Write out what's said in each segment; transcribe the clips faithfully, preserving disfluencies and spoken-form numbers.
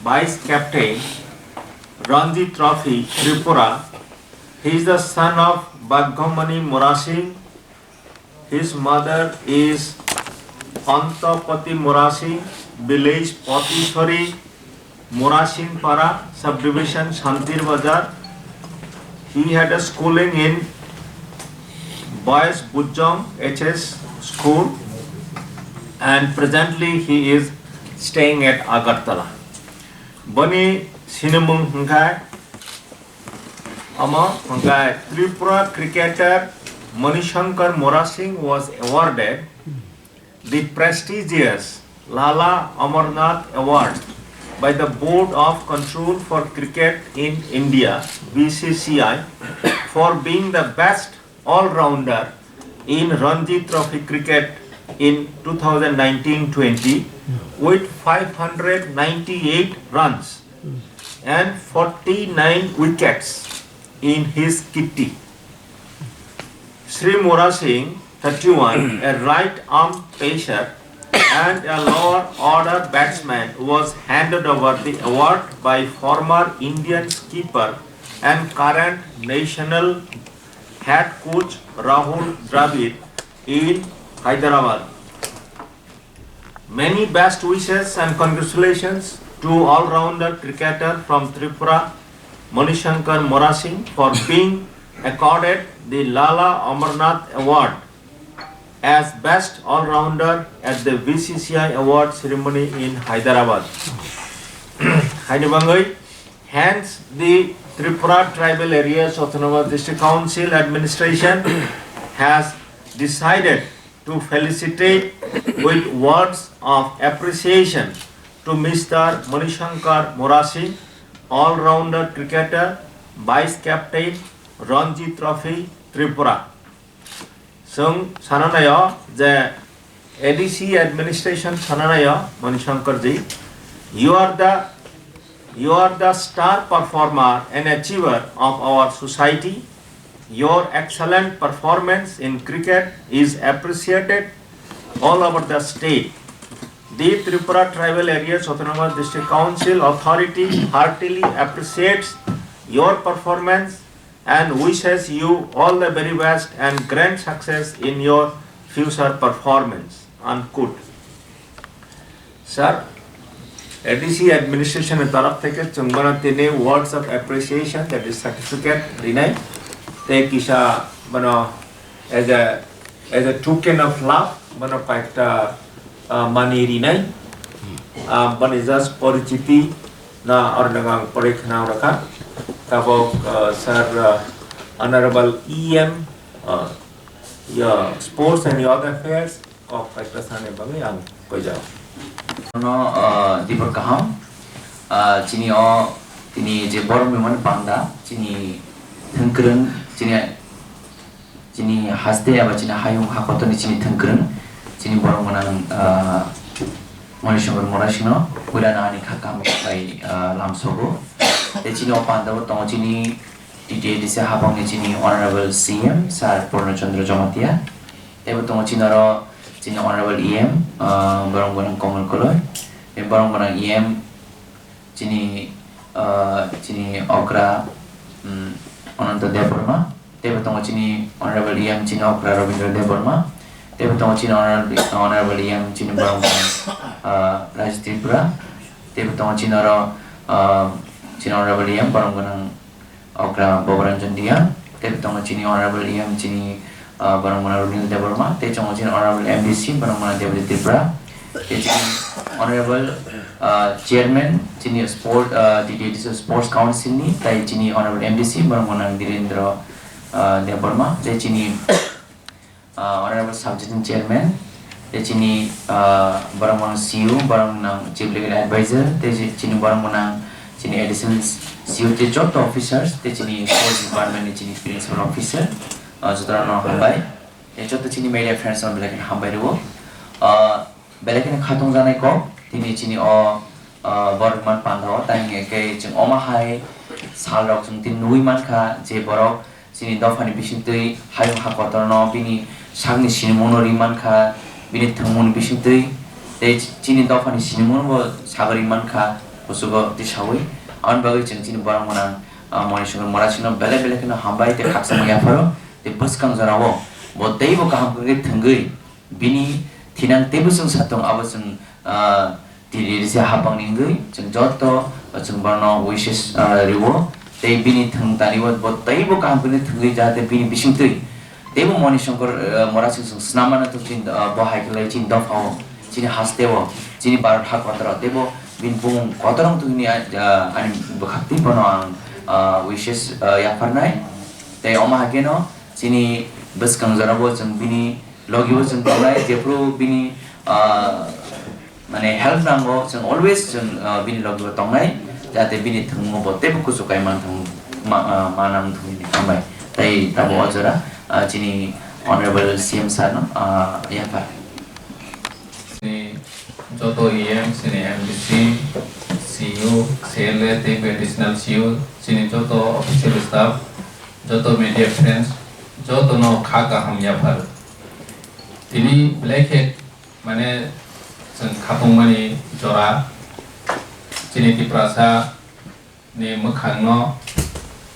Vice Captain, Ranji Trophy, Tripura. He is the son of Bhaggamani Murasing. His mother is Antapati Murasing, village Patiswari, Murasingpara, subdivision Santir Bazar. He had a schooling in Boys Bujong H S school, and presently he is staying at Agartala. Boni sinimung hwnkhe omo hwnkhe Tripura cricketer Manishankar Murasing was awarded the prestigious Lala Amarnath Award by the Board of Control for Cricket in India, B C C I, for being the best all-rounder in Ranji Trophy cricket in two thousand nineteen twenty with five hundred ninety-eight runs and forty-nine wickets in his kitty. Sri Murasing, thirty-one, a right-arm pacer and a lower-order batsman, was handed over the award by former Indian skipper and current national head coach Rahul Dravid in Hyderabad. Many best wishes and congratulations to all-rounder cricketer from Tripura, Manishankar Murasing, for being accorded the Lala Amarnath Award as best all-rounder at the B C C I award ceremony in Hyderabad. Haini bangwi, hence the Tripura Tribal Areas Autonomous District Council administration has decided to felicitate with words of appreciation to Mister Manishankar Murasing, all-rounder cricketer, vice captain, Ranji Trophy, Tripura. Chwng sana naio je A D C administration sana naio, Manishankar ji, you are the, you are the star performer and achiever of our society. Your excellent performance in cricket is appreciated all over the state. The Tripura Tribal Areas Autonomous District Council authority heartily appreciates your performance and wishes you all the very best and grand success in your future performance. Unquote. Sir, A D C administration ni taraf theke chwng bono tini words of appreciation, that is certificate rinai, tei kisa bono as a, as a token of love bono kaita, ah, mani rinai. Ah, boni just porichiti na ornang ang pore khna rakha. Tabok, ah, sir, ah, honorable E M, ah, ya, sports and youth affairs, kok kaisa sani bagwi ang koijak. No, ah, dibor kaham, ah, chini o, tini je borok ni mani panda, chini thengkwrwng, chini, chini haste eba chini hayung hakotor ni chini thengkwrwng, chini borok mwnang, ah, Manishankar Murasing no, puila nani kha kaham bai, ah, lamsogo. Tei chini o panda o tongo chini T T A D C habang ni chini Honorable C M Sir Purna Chandra Jamatia. Teibo tongo chini oro chini Honorable E M, ah, borok gwnang Komal Koloi. Tei borok gwnang E M chini, ah, chini okra, um, Ananta Debbarma. Teibo tongo chini Honorable E M chini okra Rabindra Debbarma. Teibo tongo chini Honorable, Honorable E M chini borok gwnang, ah, Raj Tripura. Teibo tongo chini oro, ah, chini Honorable E M borok gwnang okra Boboranjan Diyang, tei tongo chini Honorable E M chini, ah, borok mwnang Runil Debbarma, tei tongo chini Honorable M D C borok mwnang Debajit Tripura, tei chini Honorable, ah, Chairman chini Sport, ah, T T A D C Sports Council ni, tei chini Honorable M D C borok mwnang Dhirendra, ah, Debbarma, tei chini ah, Honorable Subjecting Chairman, tei chini, ah, borok mwnang C E O, borok mwnang Chief Legal Advisor, tei chi-, chini borok mwnang chini Additional C E O, tei joto officers, tei chini Sports Department ni chini Principal Officer, ah, joto rok no hambai. Tei joto chini media friends no belai kheno hambai rwo. Ah, belai kheno khatungjaknai kok, tini chini o, ah, borok man panda o, tei hingkhe chwng omo hai sal rok chwng tini nugwi mankha je borok chini dophani bisingtwi hayung ha kotorno bini sakni sinimungno ri mankha, bini thwngmungni bisingtwi tei chini dophani sinimungno bo sagwi ri mankha. Kuchugo tisawi, aboni bagwi chwng chini borok gwnang, ah, Moni Shankar Murasingno belai belai kheno hambai tei khakchangma yapharo. Tei bwskang jorao bo teibo kaham khe thwngwi bini thinang teibo chwng satung abo chwng, ah, tini risa hapangni wngwi chwng joto chwng borokno wishes, ah, rwo. Tei bini thwng tanibo bo teibo kaham khe thwngwi jahate bini bisingtwi teibo Moni Shankar, ah, Murasing chwng snamano tong chini, ah, bo hai khe lai chini dophao, chini hasteo, chini Bharat ha kotorao teibo bini bumung kotor wng tongni, ah, ani bwkhaktwi bono ang, ah, wishes, ah, yapharnai. Tei omo hai kheno chini bwskang jorabo chwng bini logibo chwng tongnai, jephru bini, ah, mane help nango, chwng always chwng, ah, bini logibo tongnai, jahate bini thwngmo bo teibo kuchuk kai man thung, ma, ah, manang thungni hambai. Tei tabo o jora, ah, chini Honorable C M sir no, ah, yaphar. Chini joto E M, chini M D C, C U, C L A tei additional C U, chini joto official staff, joto media friends, joto no kha kaham yaphar. Tini belai khe mane chwng khatungmani jora chini Tiprasa ni mwkhangno,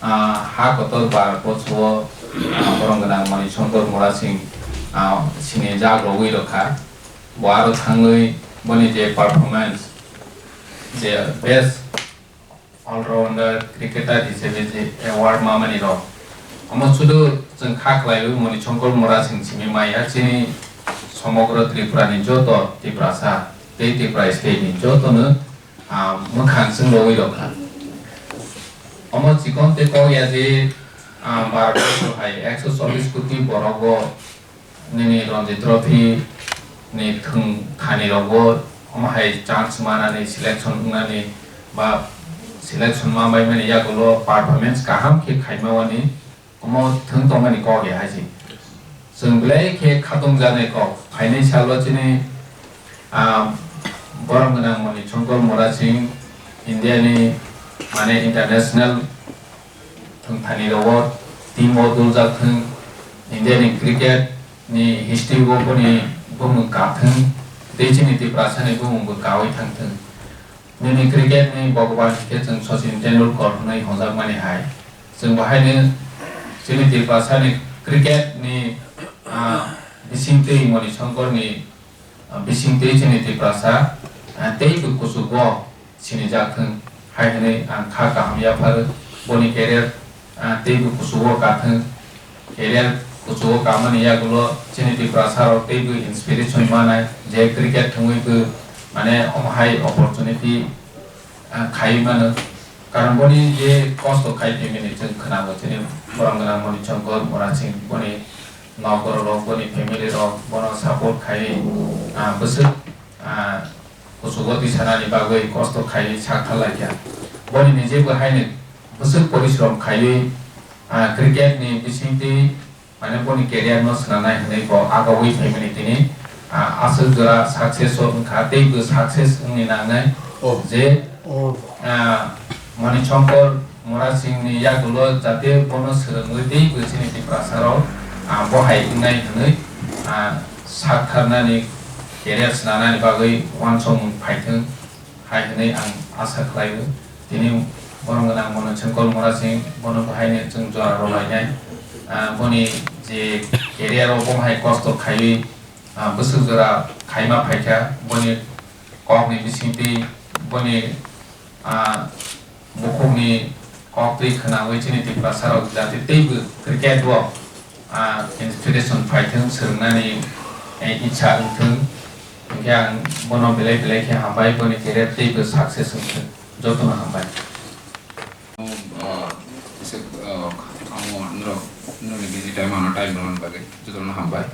ah, ha kotor bar posuo, ah, borom gwnang Moni Shankar Murasing, ah, sini jak rogwi rokha. Bo aro thangwi boni je performance, je best all-rounder cricketer hisabe je award mamani rok. Omo sudu chwng kha khlaiwi Moni Shankar Murasing simi maya chini somogro Tripura ni joto Tiprasa tei Tripura state ni joto no, ah, mwkhang chwng rogwi rokha. Omo chikon tei kok ya je, ah, Bharat borso hai ekso chollish koti borok o nini Ranji Trophy ni thwng thani rogo omo hai chance manani, selection wngnani ba selection ma bai mani yagulo performance kaham khe khaima wani omo thwng tongmani kok ya hai se. Chwng belai khe khatung jaknai kok phainai salo chini, ah, borom gwnang Moni Shankar Murasing India ni mane international thwngthani rogo team o duljak thwng, India ni cricket ni history o boni bumung ka thwng, tei chini Tiprasa ni bumung bo kawi thang thwng. Nini cricket ni Bhagwan hinkhe chwng Sachin Tendulkar hwnwi hwnjakmani hai. Chwng bo haino chini Tiprasa ni cricket ni, ah, bisingtwi Moni Shankar ni, ah, bisingtwi chini Tiprasa, ah, teibo kuchugo sinijak thwng hai hwnwi ang kha kaham yapharo. Boni career, ah, teibo kuchugo ka thwng. Career kuchugo kamani yagulo chini Tiprasa rok teibo inspiration manai je cricket thwngwi bo mane omo hai opportunity, ah, khai mano. Karon boni je kosto khai phaimani chwng khwnao chini borom gwnang Moni Shankar Murasing boni nokor rok, boni family rok bono support khai, ah, bwswk, ah, kuchugo tisanani bagwi kosto khaiwi sak thar laikha. Boni ni je bo haino bwswk porishrom khaiwi, ah, cricket ni bisingtwi mane boni career no swnamnai hwnwi bo agogwi phaimani tini, ah, aswk jora success o wngkha tei bo success wngni nangnai. Oh. Je, oh, ah, Moni Shankar Murasing ni yagulo jate bono swrwngwi tei bo chini Tiprasa rok, ah, bo hai wngnai hwnwi, ah, sak tharnani career swnamnani bagwi uansukmung phaithwng hai hwnwi ang asa khlaio. Tini borom gwnang Moni Shankar Murasing bono bahaino chwng jora rwlainai. Ah, boni je career o bo hai kosto khaiwi, ah, bwswk jora khaima phaikha, boni kokni bisingtwi boni, ah, bukhukni koktwi khwnawi chini Tiprasa rok jate teibo cricket o, ah, inspiration phaithwng, swrwngnani, eh, icha wngthwng. Hinkhe ang bono belai belai khe hambai, boni career teibo success wngthwng. Jotono hambai. Ah, ese, ah, amo norok, norokni busy time ano time rwna bagwi jotono hambai.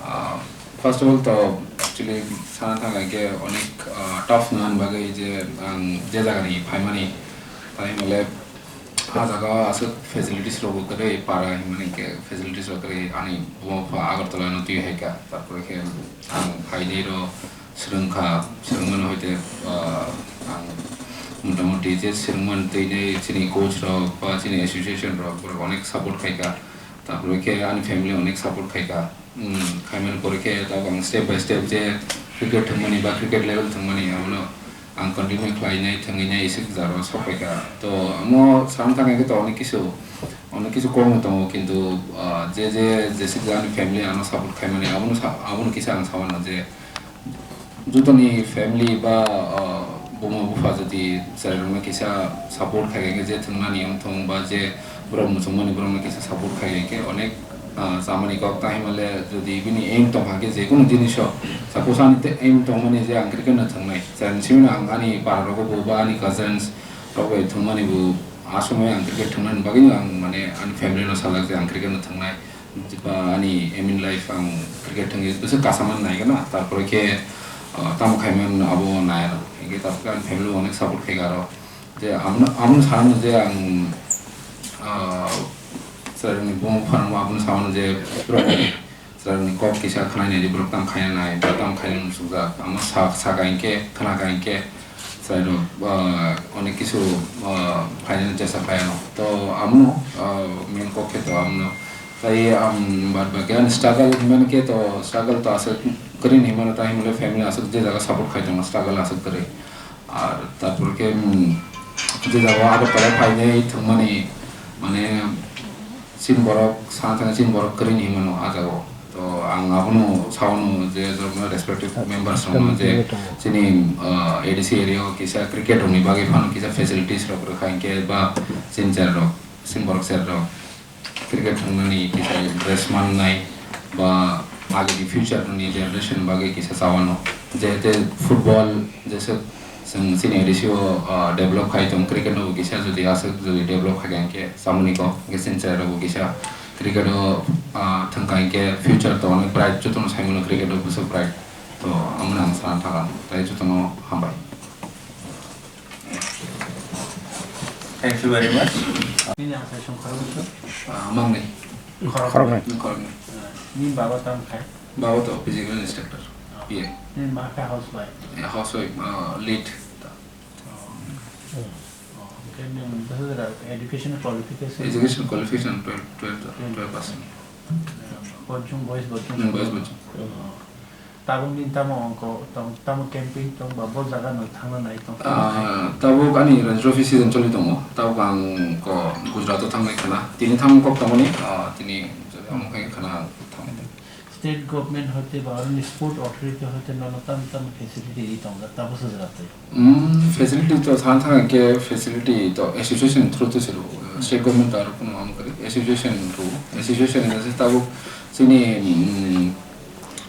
Ah, first of all to actually sana thang khe onek, ah, tough na bagwi je ang je jagani phaimani, tai male ah jaga aswk facilities rok kwrwi para himani khe facilities rok kwrwi ani buma pha Agartala no twi hai kha, tarpore khe ang phainai rok swrwngkha, swrwngmani hoite, ah, ang motamoti je swrwngmani twi chini coach rok ba chini association rok borok onek support khaikha, tarpore khe ani family onek support khaikha. Hmm, khaimani pore khe tabuk ang step by step je cricket thwngmani ba cricket level thwngmani abono Ang continue khlainai, thangwi nai, isik jaro sokphaikha. To, omo sam thangwi khe to onek kisu, onek kisu kokno tongo, kintu, ah, je, je, jesik je ani family ano support khaimani, abono sa-, abono kisa ang samano je, jotoni family ba, ah, buma bupha jodi chwrairokno kisa support khai khe je thwngnani wngthong ba je borok muchungmani borokno kisa support khai khe onek, ah, chamani kok ta himale jodi bini aim tongkha khe je kunu jiniso suppose ani te aim tongmani je ang cricket no thwngnai, chwraini simi no ang ani para rogo bo ba ani cousins rok bai thwngmani bo asomoi ang cricket thwngnani bagwi no ang mane ani family no salak je ang cricket no thwngnai. Ba ani aim in life ang cricket thwngwi bwswk kasaman nai gana, tarpore khe, ah, tamo khaiman abo nai ano. Hingkhe tarpore ani family bo onek support khai aro. Je amno, amno sanano je ang, ah, chwrairokni buma bupharokno abono samano je borokni chwrairokni kok kisa khwnai nai di, borok tamo khaina nai, ba tamo khaina muchungjak. Amo sa-, saka hinkhe, khwnaka hinkhe, chwrairok, ah, onek kisu, ah, phainani chesta phai ano. To amono, ah, main kok khe to amono. Tai ang bad baki ani struggle hinmani khe to struggle to aswk kwrwi hinmano, tai hinmale family aswk je jaga support khai tongo, struggle aswk kwrwi. Ar tarpor khe, um, je jaga o Agartala phainai thwngmani, mane, chini borok sana thangwi chini borok kwrwi hinwi mano ah jaga o. To ang abono saono je respective members rokno je chini, uh, A D C area o kisa cricket rokni bagwi phano kisa facilities rok rwkha hinkhe ba chini chera rok, chini borok chera rok cricket thwngnani kisa interest mannai ba agini future ni generation bagwi kisa chawano. Jehete football jesa chwng chini A D C o, ah, develop khai tong, cricket no bo kisa jodi aswk jodi develop khai khe chamani kok hwnkhe chini chera rok bo kisa cricket o, ah, thwngkha hinkhe future to onek bright, jotono saimano cricket o bwswk bright. To amoni ang sana thangkha, tai jotono hambai. Thank you very much. Nini asai song khoroknwi? Ah, mangnwi. Khoroknwi. Khoroknwi. Ah, nini baba tamo khai? Baba to physical instructor, P A. Nini ma khai housewife? Eh, housewife, ah, lead. Oh. Oh, okay, nini education qualification? Education qualification twelve, twelve, twelve pass. Boys, boys, boys. Hmm, boys, boys. Oh. Tabuk nini tamo ongkho tong, tamo camping tong ba bo jaga no thangna nai tong? Ah, tabuk ani Ranji Trophy season choli tongo. Tabuk ang ko Gujarat o thangnai khana. Tini thang kok tongmani, ah, tini omo khai khana ang thangnai. State government hoite ba aroni sport authority hoite nono tam tam facility ri tongjak, tabuk se jaga twi? Hmm, facility to sana thang khe facility to association through to selu. State government to aro kuno am kari association through. Association ni tabuk chini, hmm,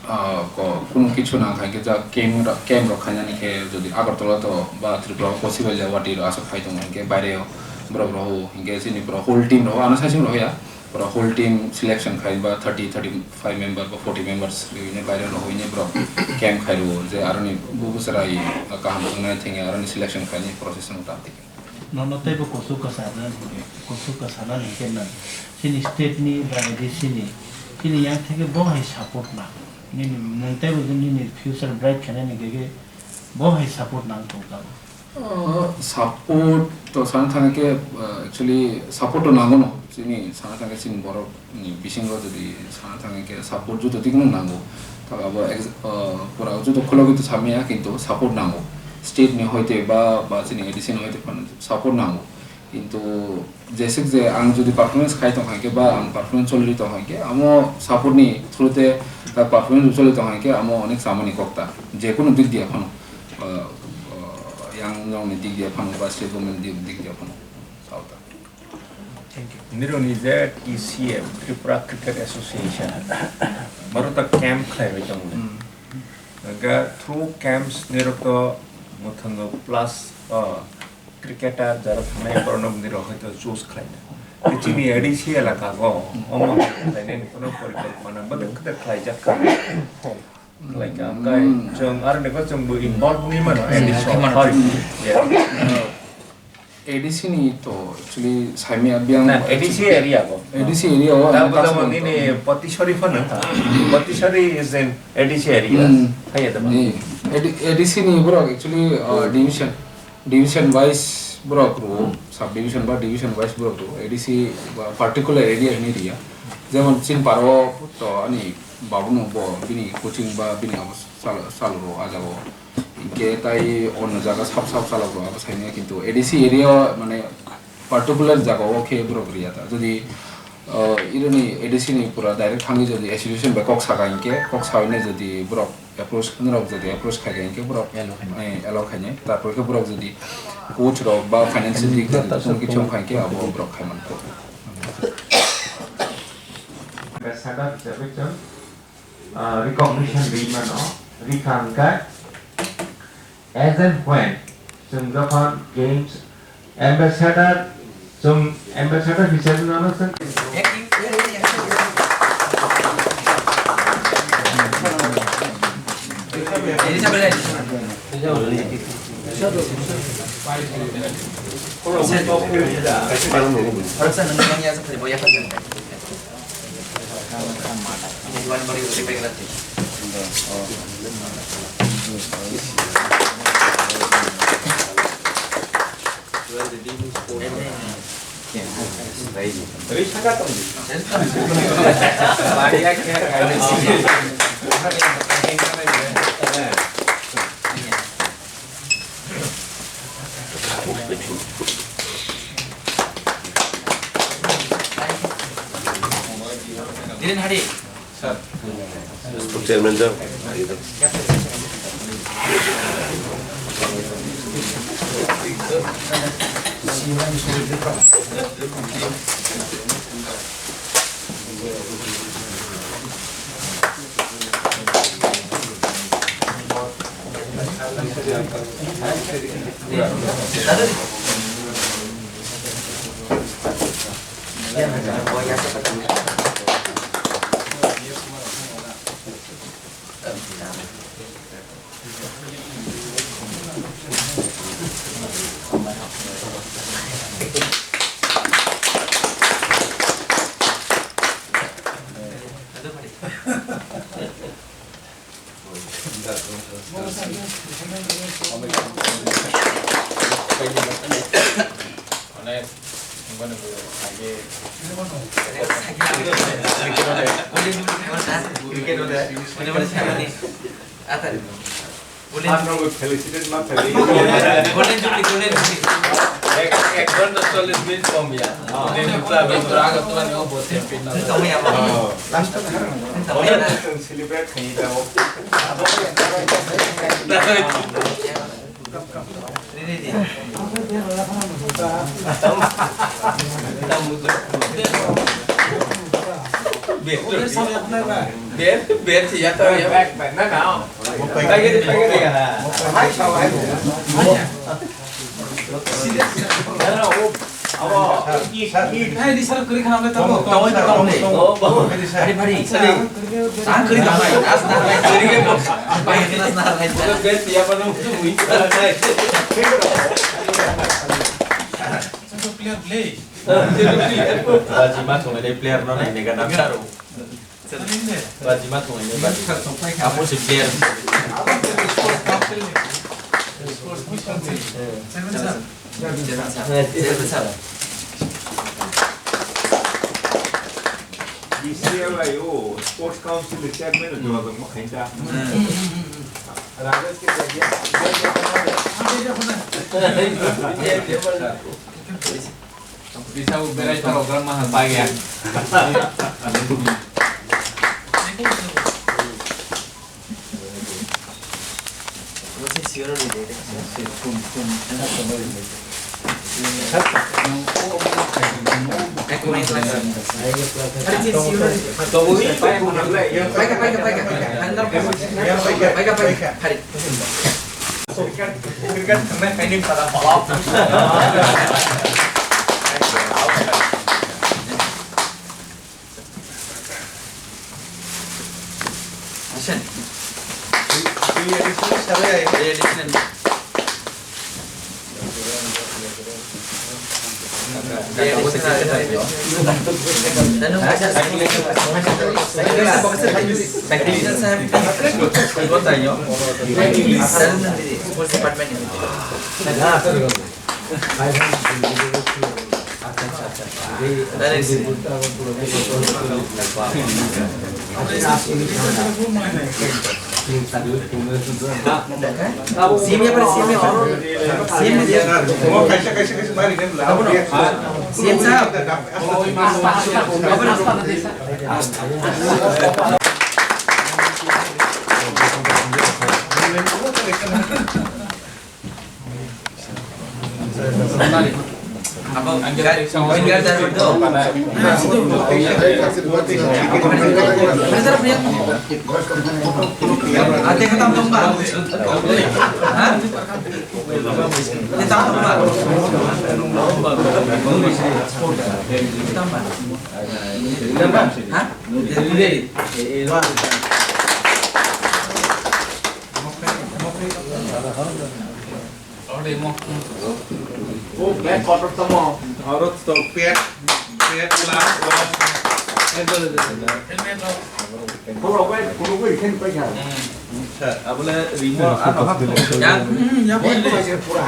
ah, ko, kunu kichu nang khai khe ja camp ra-, camp rok khainani khe jodi Agartala to ba Tripura o possible ya wati ro aswk khai tongo hinkhe baire o borok rohor hinkhe chini pura whole team rohor ano saising rohor ya pura whole team selection khai ba thirty, thirty five member ba forty members rwini baire rohor hini borok camp khai rwo je aroni bubu chwrai kaham wngnai thengya aroni selection khaini process wng tang tiki. Nono teibo kuchuk kwchana, kuchuk kwchana hinkhe nang chini state ni ba A D C ni chini yang theke bo hai support nang. Nini nwng teibo je nini future bright khainani khe bo hai support nang tong tamo? Ah, support to sana thang khe, ah, actually support to nango no. Chini sana thang khe chini borok ni bisingo jodi sana thang khe support joto dikno nango. Tabo abo ex-, ah, pura joto khulogwi to samya kintu support nango. State ni hoite ba, ba chini A D C ni hoite phano support nango. Kintu jeswk je ang jodi performance khai tong hai khe ba ang performance choli tong hai khe amo support ni through te ta performance choli tong hai khe amo onek samani kok ta. Je kunu dik dia phano, ah, ah, yang rok ni dik dia phano ba state government ni dik, dik dia phano. Sao ta. Thank you. Nironi je T C M, Tripura Cricket Association, baro ta camp khlai bai tongo. Hmm. Ga through camps nirok to muthango plus, ah, cricketer jara thangnai borokno bini rok hoito choose khlaina. Tei chini A D C elaka go omo khlainani kono porikolpona badwk khe khlaijak kha. Khlaikha, khe chwng aroni khe chwngbo involve wngwi mano, A D C wngwi mano. Yeah. A D C ni to actually saimya biyang. Na, A D C area go. A D C area o, Tamo, tamo nini Potisori phano. Potisori is in A D C area. Hmm. Thaya da ba? Ni, A D, A D C ni borok actually, uh, division. Division wise borok rwo, sub division ba division wise borok rwo, A D C ba particular area hinwi riya. Jemon chini paro to ani babuno bo bini coaching ba bini abo sal, sal rwo ah jaga o. Ke tai ono jaga sap sap salok rok abo saimanya, kintu A D C area o mane particular jaga o khe borok riya ta. Jodi, uh, ironi A D C ni pura direct thangwi jodi association bai kok saka hinkhe, kok sawi nai jodi borok approach, norok jodi approach khai hinkhe borok, allow khainai. Eh, allow khainai. Tarpor khe borok jodi coach rok ba financial dik jodi tongwi chong khai hinkhe abo borok khai mankho. Ambassador hisabe chwng, ah, recognition ri mano, ri kha hwnkhe as and when chwng jokhon games ambassador, chwng ambassador hisabe nono chwng Chairman sir. Golden Jubilee, Golden Jubilee. Ek, ek ghonta chollish minute kom ya. Golden Jubilee, abhi to agar tumhare wo bahut champion na. Tamo ya, tamo ya. Celebrate khayi da wo. Re, re, re. Ber, ber, ya to ya. Back, back. Na, na. Player play. Bajima thungnai player no nai nega namsaro. Bajima thungnai, bajima. Apo se player. B C L I O, Sports Council chairman, hmm, joga ma khainta. Hmm. Rajesh ke jagya. Bisa berai taro gran mahal pagi ya. Action. Three additional, seven. Three additional. Sports department. CM ya, CM ya. CM ya. CM sahab. O bag kotor tamo. Oro to pet, pet la. Helmet rok. Helmet rok. Helmet rok. Sir, abole rimo ano hap. Ya, hmm, ya, pura.